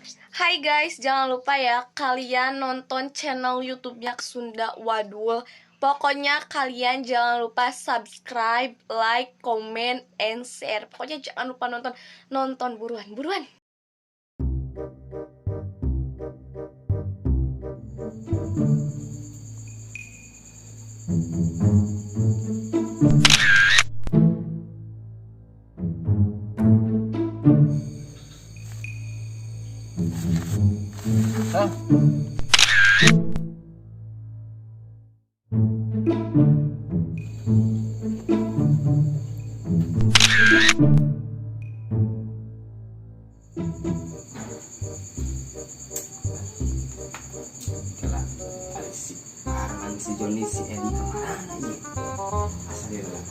Hai guys, jangan lupa ya kalian nonton channel YouTube-nya Sunda Wadul. Pokoknya kalian jangan lupa subscribe, like, comment, and share. Pokoknya jangan lupa nonton, nonton buruan, buruan. Hah? Kela, ada si Arman, si Joni, si Edi kemana ya? Asal dia lah.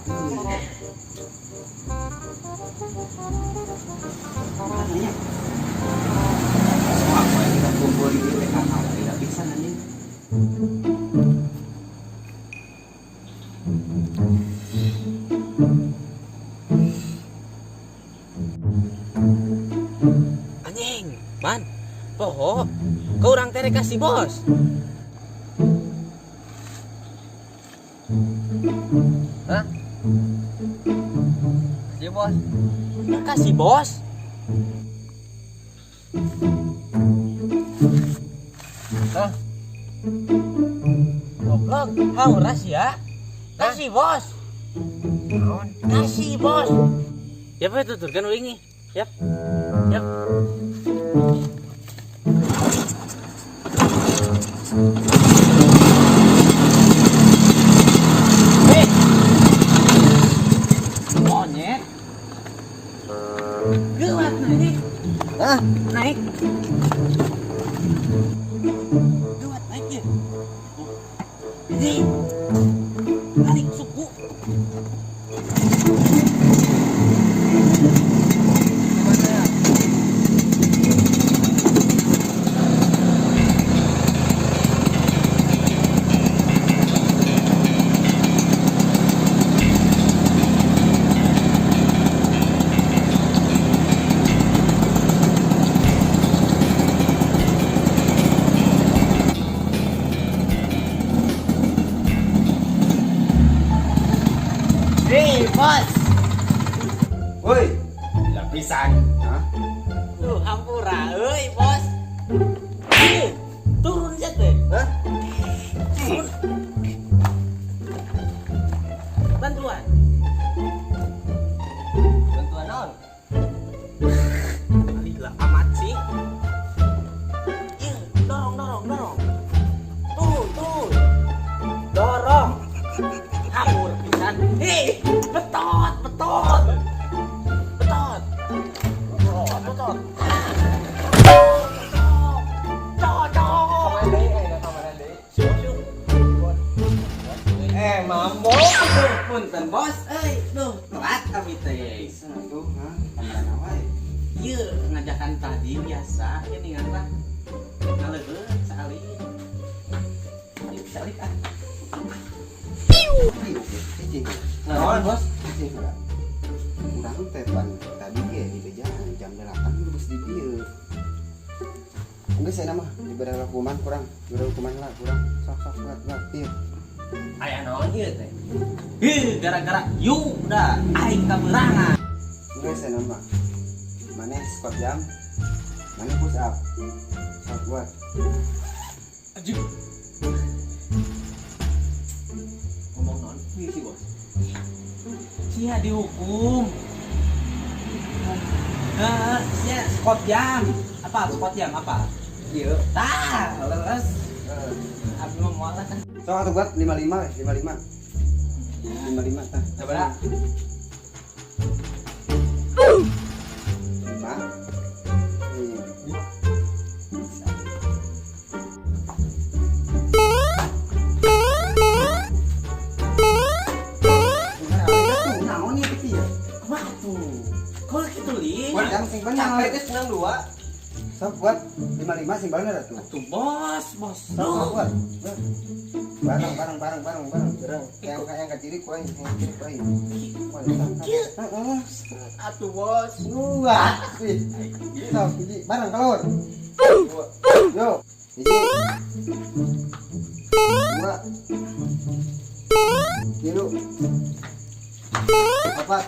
Mana ya? Semua apa yang kita kumpul di PKK tidak bisa anjing. Anjing, man. Poho, kau orang tere kasih bos. Hah? Si bos. Kasih bos. Hah? Goblok, hauras ya. Kasih bos. Naon? Kasih bos. Ya apa tuturkan wingi. Yap. Yap. Eh. Monyet. Gelap naik. Hah? Naik. Gelap naik ya. Ini. Balik suku. Hei, bos. Woi. Lapisan. Hah? Tuh, hampura euy, bos. Ih, turun aja teh. Hah? Turun. Bantuan. Bantuan naon? Gila amat sih. Ih, dorong, dorong, dorong. Turun, turun. Dorong. Hampur pisan. Hei, betot, betot. Betot. Betot, betot. Cocok. Siuk, siuk. Eh, mambo. Punten bos, euy, duh, telat abi teh. Bisa tuh, hah? Kamana wae? Ieu ngajakan tadi biasa, ieu ningan lah. Ngaleueut saali. Ieu salik ah. Cicing. Naon, bos? Cicing heula. Urang teh pan tadi ge di bejaan jam 8 geus di dieu. Geus aya mah dibere hukuman kurang, dibere hukuman lah kurang. Sok sok buat buat ieu. Aya naon ieu teh? Heuh, gara-gara yu dah aing kaberangan. Geus aya mah. Maneh squat jam, maneh push up. Sok buat. Anjing. Ngomong naon ieu sih, Bos? Sia dihukum. Heeh, sia squat jam. Apa squat jam apa? Ieu. Tah, leres. Heeh. Abi mah moal lah. Sok atuh buat 55 55. 55 tah. Sabaraha? 5. Iya. Naon ieu teh ya? Kumaha tuh? Kok kitu li? Buat jam sing bener. Capek geus menang dua. Sok buat 55 sing bener atuh. Tuh bos, bos. Sok Duh. buat. Bareng bareng bareng bareng bareng. Bareng. Yang ke kiri ku aing, yang ke kiri ku aing. Heeh. Atuh bos. Dua. Wih. Sok hiji bareng keluar. dua. Yo. Hiji. Dua. Tilu. Opat.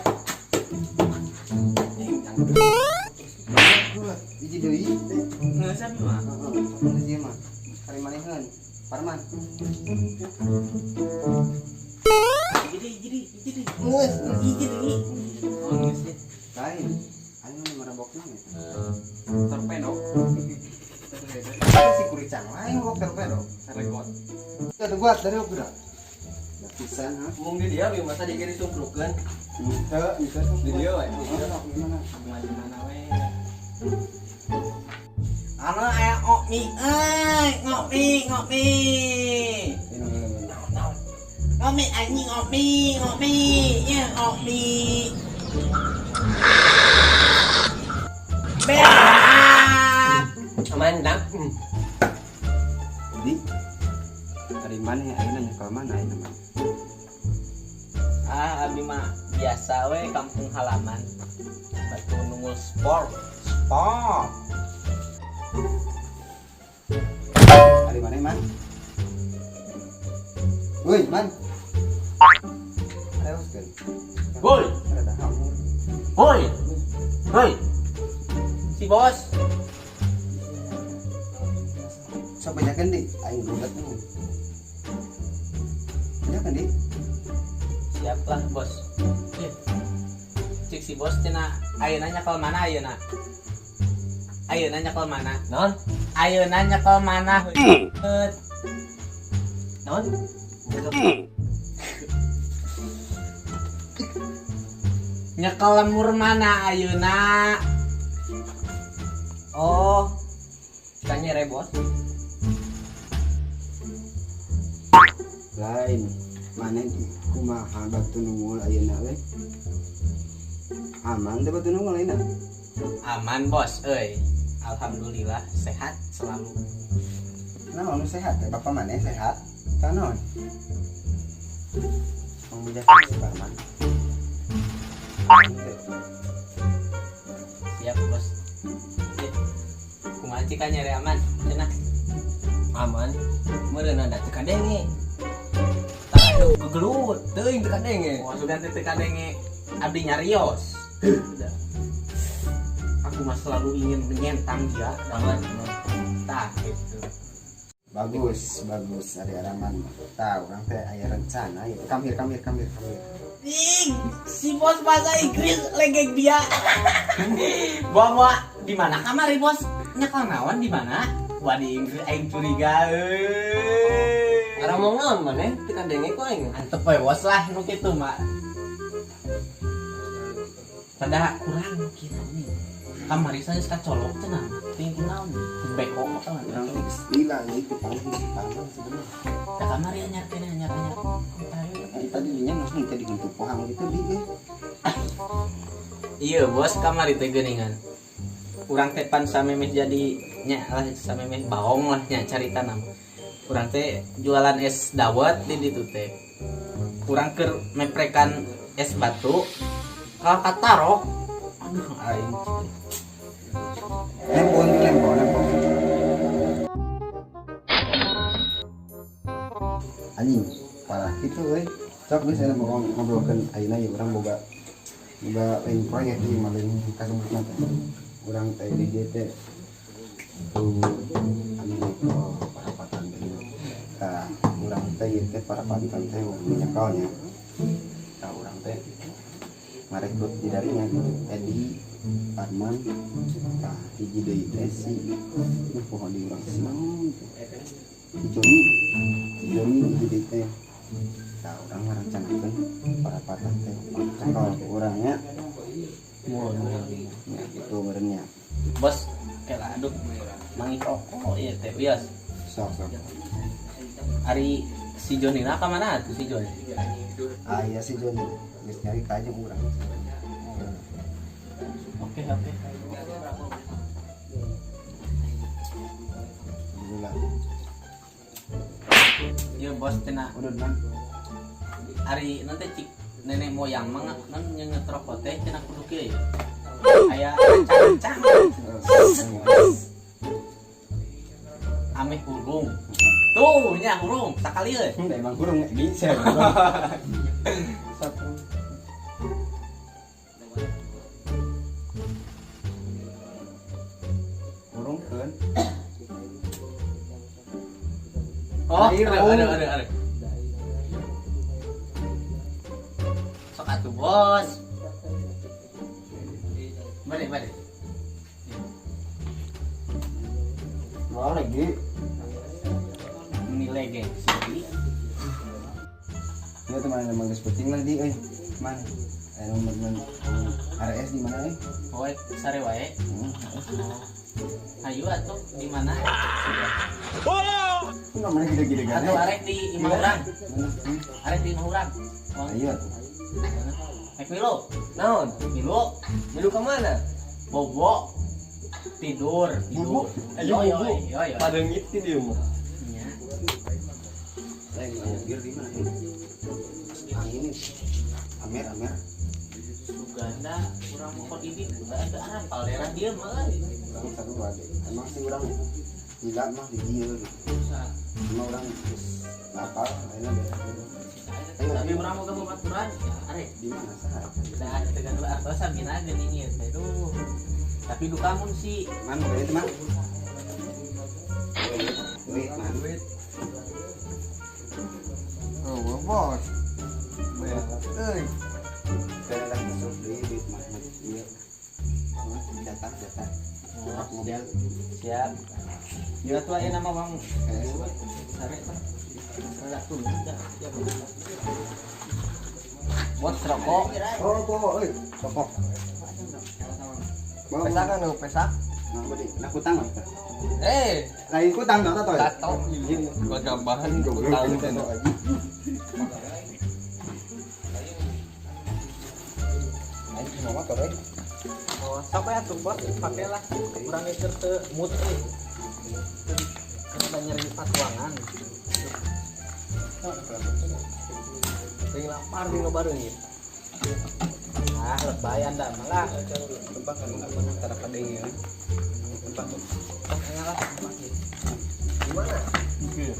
Dua. Hiji deui. Nggak sih mah. Heeh, sok geus ieu mah. Kari maneheun. Parman. Jadi jadi jadi. Geus. Hiji deui. Oh, geus ya. Lain. Ayo nu merebokna ya. Torpedo. Si kuricang lain bok torpedo. Saregot. Tuh buat dari udah. Pisan ha. Mung di dia we masa dikiri sungkrukeun. Henteu, henteu. Di dia we. Gimana? Di mana we? Anu aya ngopi euy, ngopi, ngopi. Ngopi anjing ngopi, ngopi. Ya ngopi. Berak. Aman dak. Di dari mana ya ayeuna nyekel mana ayeuna mah? Ah, abdi mah biasa we kampung halaman. Batu nungul sport. Sport. Dari mana man? Woi, man. Teruskeun. Woi. Rada hamur. Woi. Woi. Si bos. Sok bejakeun di, aing berobat nu. Bejakeun di. Siap lah bos. Eh. Cik si bos cenah ayeuna nyekel mana ayeuna? Ayeuna nyekel mana? Naon? Ayeuna nyekel mana? Naon? Nyekel lemur mana ayeuna? Oh. Tanya re bos. Lain. Mana di kumaha batu nungul ayeuna we? Aman teh batu nungul ayeuna. Aman bos euy. Alhamdulillah sehat selalu. Naon nu sehat teh? Bapak maneh sehat? Tah naon? Pang bejakeun si Parman. Siap bos. Eh, kumaha cik nyari aman cenah? Aman. Meureun ada teu kadenge. Tah anu gegelut teuing teu kadenge. Wah, sugan teh teu kadenge abdi nyarios. Udah. Aku mah selalu ingin menyentang dia. Aman. Tah gitu. Bagus, bagus ari araman. Tah urang teh aya rencana ieu. Come here, come here, come here, come here. Ih, si bos bahasa Inggris legek dia. Bawa di mana kamari bos? Nyekel naon di mana? Wah di Inggris aing curiga euy. Ngaramong naon maneh teu kadenge ku aing. Antep we bos lah nu kitu mah. Padahal kurang kitu nih. Kamari sanes kacolok cenah. Ting naon? Beko tah. Urang teh geus lila ieu teh panggil si Parman sebenarnya. Da kamari anyar keneh anyar anyar. Ari tadi dinya langsung teh diguntuk pohang gitu di eh. Iya bos kamari teh geuningan. Urang teh pan samemeh jadi nya lah samemeh baong lah nya carita nama. Urang teh jualan es dawet di ditu teh. Urang keur meprekan es batu kalau katarok. Aduh aing. Nempo nempo nempo. Anjing, parah kitu euy. Sok geus aya mau ngobrolkeun ayeuna ieu urang boga boga lain proyek ieu mah lain kasebutna teh. Urang teh di dieu teh tuh anu nyekel parapatan teh. Tah, urang teh ieu teh parapatan teh nyekelnya. Tah urang teh ngarekrut di darinya gitu. Edi, Arman, tah hiji deui teh si nu poho di urang si naon teh. Si Joni, si Joni hiji deui teh. Tah urang ngarencanakeun parapatan teh cekel ku urangnya. Ya gitu meureunnya. Bos kela aduh mangi rokok ieu teh wios. Sok sok. Ari si Joni na ka mana atuh si Joni? Ah iya si Joni geus nyari ka jeung urang. Oke oke. Alhamdulillah. Iya bos cenah Udah man. Ari nanti cik nenek moyang mah non nyenget rokok teh cenah kudu kieu ya. Aya rencang-rencang. samemeh hurung. Tuh nya hurung sakali euy. Da emang hurung bisa. Satu. Hurung keun. Oh, ada. Sok atuh bos. Balik. Mau lagi. Menilai gengsi. Ya teman emang geus penting lah di euy. Man. Anu man RS di mana euy? Oh, sare wae. Ayo atuh di mana? Oh. Namanya gede-gede kan. Atuh arek di imah urang. Arek di imah urang. Ayo atuh. Naik milu. Naon? Milu. Milu ke mana? Bobo. Tidur. Bobo. Ayo bobo. Yo. Padeungit ti dieu mah. Nya. Lain bir di mana? Angin ini. Amer. Suganda urang mokon ini udah ada hafal daerah dia mah. Urang sarua ge. Emang sih urang gila mah di dieu gitu. Emang urang geus hafal ayeuna daerah dieu. Tapi urang moga babaturan arek di mana saha? Da tegan artosan gina geuning ieu teh. Duh. Tapi duka mun si man duit man. Duit man. Duit. Oh, bos. Euy. Kadang masuk duit mah ieu. Jatah. Mobil. Siap. Ieu atuh aya nama Bang. Sare tah. Buat rokok. Oh, euy, rokok. Pesak kan pesak? Nah, beli. Nah, kutang apa? Eh, lain kutang dong toh. Tato. Gua gambaran kutang teh. Aing mau motor euy. Oh, sampai atuh bos, pakailah. Urang keur teu mood euy. Karena nyeri patuangan. Sing lapar di bareng ieu. Ah, lebay anda malah. Tempat kan antara padeng ya. Tempat tuh. Lah. Di mana? Oke.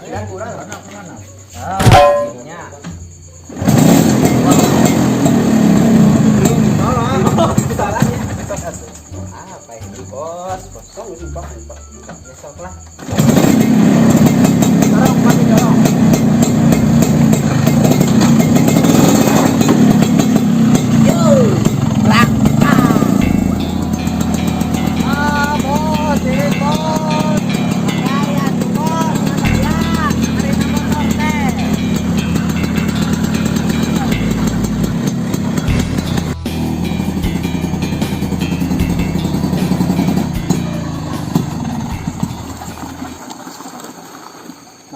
Kurang kurang. Ah, ininya. Salahnya. Ah, apa ini bos? Bos. Kau sumpah, sumpah. Besok lah. Dorong, pakai dorong. Yo, brak. Ah, bos, ini bos. Kaya tuh bos, ya, hari nama teh.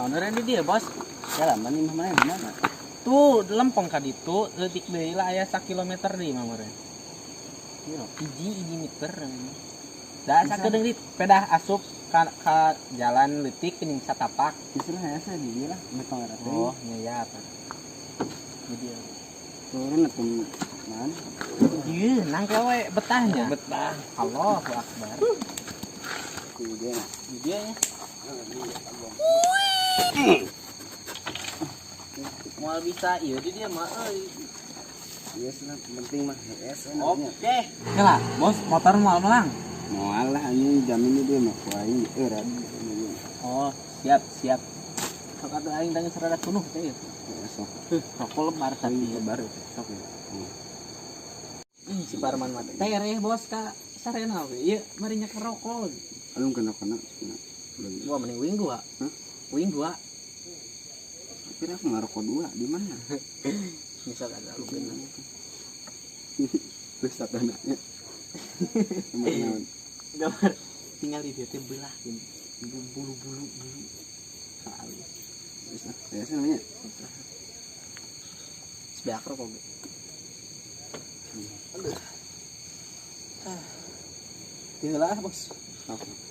Nah, ini dia bos. Jalan mana mana mana? Tuh lempeng ka ditu leutik deui lah aya sakilometer deui mah meureun. Hiji meter. Da sakedeung di pedah asup ka jalan leutik geuning satapak. Istilahnya saya di dieu lah, metong era teh. Oh, nya ya apa. Jadi turun atuh man. Ieu nangka we betahnya. Betah. Allahu akbar. Ku dia. Di dia ya. Moal bisa ieu di dia mah euy. Yes lah, penting mah HS Oke. Lah, bos motor moal melang. Moal lah anjing jamin dia mah ku aing era. Oh, siap, siap. Sok atuh aing tanya serada tunuh teh. Sok. Rokok lebar tapi lebar sok ya. Ih, si Parman mah tereh bos ka sarena we. Ieu mari nyeker rokok. Alung kena kena. Gua mending wing dua. Hah? Wing dua. Kira aku ngarokok dua di mana? Misal ada lu kena. Terus satananya. Gambar tinggal di dia teh belah gini. Bulu-bulu bulu. Halus. Terus ya sih namanya. Sebeak rokok. Aduh. Ah. Tinggal lah, bos. Oke.